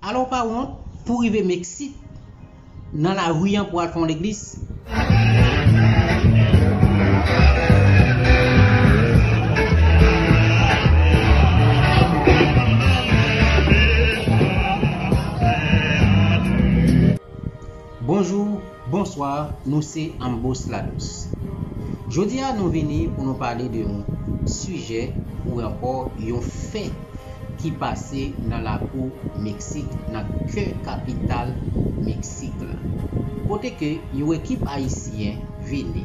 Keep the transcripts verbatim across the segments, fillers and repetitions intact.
Alò, w pa wont pou w rive Meksik, nan lari an pou w al fè yon legliz? Bonjou, bonswa, nou se Ambos Ladous. Jodi a, nou vini pou nou pale de yon sijè ou ankò yon fè ki pase nan lakou Meksik, nan kè kapital Meksik la. Kote ke yon ekip ayisyen vini,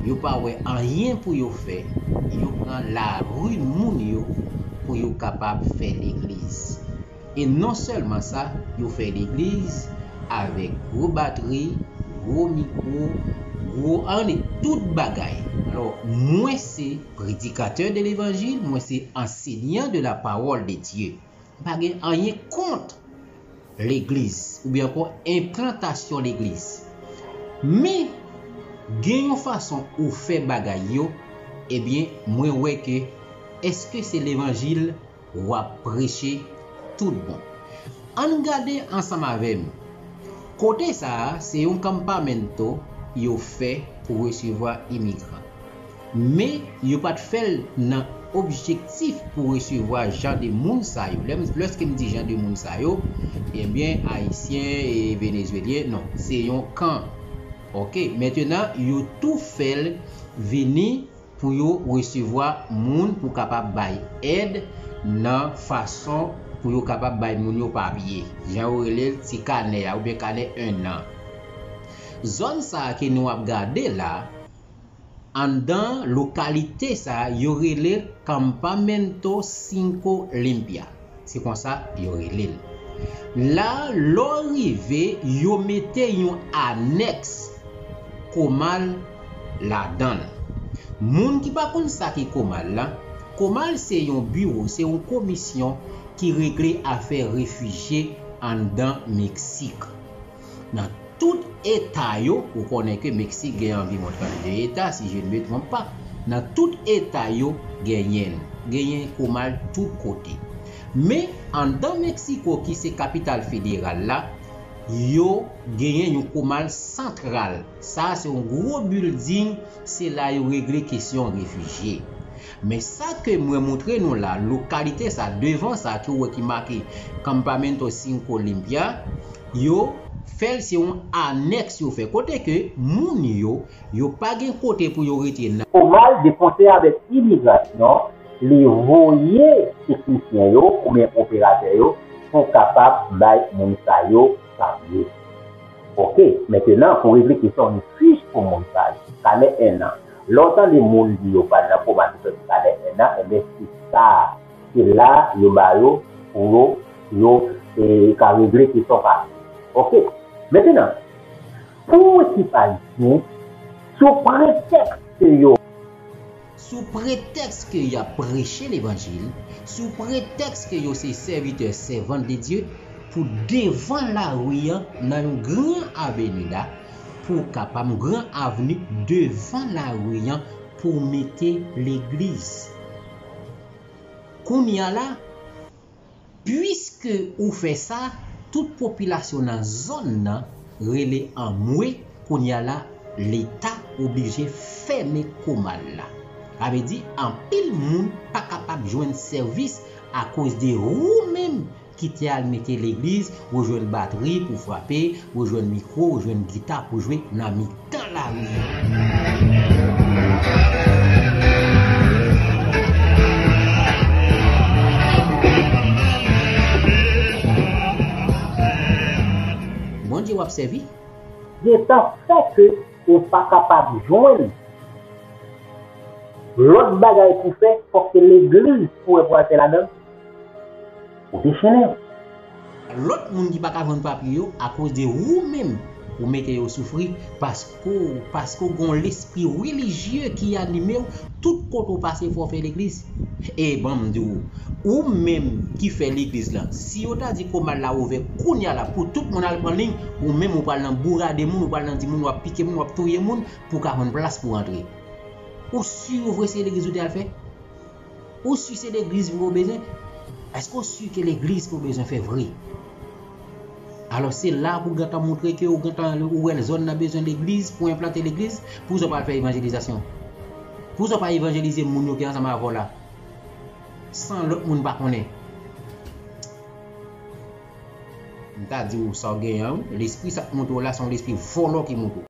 yo pa wè anyen pou yo fè, yo pran lari moun yo pou yo kapab fè legliz. E non sèlman sa, yo fè legliz avèk gwo batri, gwo mikwo, gwo annik tout bagay. Alò, mwen se predikatè de levanjil, mwen se ansenyan de la parole de Dieu. M pa gen anyen kont legliz, oubyen ankò enplantasyon legliz. Men, gen yon fason ou fè bagay yo, ebyen, mwen wè ke èske se levanjil w ap preche tout bon. Ann gade ansanm avè m. Kote sa a, se yon campamento yo fè pou resevwa imigran. Men, yo pa t fè l nan objektif pou resevwa jan de moun sa yo. Lè m, lèske m di jan de moun sa yo, ebyen, ayisyen e venezwelyen, non, se yon kan. Oke, mentenan, yo tou fè l vini pou yo resevwa moun, pou kapab bay èd nan fason pou yo kapab bay moun yo papye. Jan yo rele l ti kanè a, oubyen kanè enn an. Zòn sa a ke nou ap gade la, anndan lokalite sa a, yo rele l Campamento Cinco Limpia. Se konsa yo rele l. La, lè w rive, yo mete yon anèks komal ladan l. Moun ki pa konn sa ki komal la, komal se yon biwo, se yon komisyon ki regle afè refijye anndan Meksik. Nan tout eta yo, ou konnen ke Meksik gen anviwon trannde eta, si je ne me trompe pas. Nan tout eta yo, genyen l. Genyen komal tout kote. Men, anndan Meksiko, ki se kapital federal la, yo genyen yon komal santral. Sa a se yon gwo bilding, se la yo regle kesyon refijye. Men sa ke mwen montre nou la, lokalite sa, devan sa, ke w wè ki make Campamento Cinco Limpia, yo fè l se yon anèks yo fè. Kote ke moun yo, yo pa gen kote pou yo rete nan. Komal depanse avèk imigrasyon, li voye teknisyen yo oubyen operatè yo pou kapab bay moun sa yo papye. Oke, mentenan, pou regle kesyon refij pou moun sa yo, kanè enn an. Lè w tande moun di yo pral nan komal pou fè kanè enn an, enben, se sa, se la yo ba yo pou yo, yo, e, ka regle kesyon papye. Oke, mentenan, pou ekip ayisyen, sou pretèks ke yo. Sou pretèks ke y ap preche levanjil, sou pretèks ke yo se sèvitè, sèvant de Dye, pou devan lari an, nan yon gran avenida, pou kapab, yon gran avni devan lari an, pou mete legliz. Kounye a la, piske ou fè sa, tout popilasyon nan zòn nan rele anmwe, kounye a la, Leta oblije fèmen komal la. Sa vle di, anpil moun pa kapab jwenn sèvis akoz de ou menm ki te al mete legliz, ou jwenn batri pou frape, ou jwenn mikwo, ou jwenn gita pou jwe nan mitan lari an. Bondye w ap sèvi. Gentan fè ke ou pa kapab jwenn lòt bagay pou fè, fòk se legliz pou wè pou al fè ladan l. Ou dechennen. Lòt moun ki pa ka jwenn papye yo, akoz de ou menm, ou mete yo soufri, paske, paske w gen yon lespri relijye ki anime w, tout kote w pase, fò w fè legliz. E ban m di w, ou menm ki fè legliz lan, si yo ta di komal la ouvè kounye a la pou tout moun al pran liy, ou menm ou pral nan bourade moun, ou pral nan di moun w ap pike moun, w ap touye moun, pou w ka jwenn plas pou w antre. Ou si vre se legliz ou te al fè? Ou si se legliz vre ou bezwen? Èske ou si ke legliz ke ou bezwen fè vre? Alò, se la pou gentan montre ke ou gentan ou wè zòn nan bezwen legliz, pou enplante legliz, pou zò pa al fè evanjelizasyon. Pou zò pa evanjelize moun yo ki ansanm avè w la. San lòt moun pa konnen. M ta di w sa w genyen an, wi. Lespri sa k monte w la, se yon lespri vòlò ki monte w.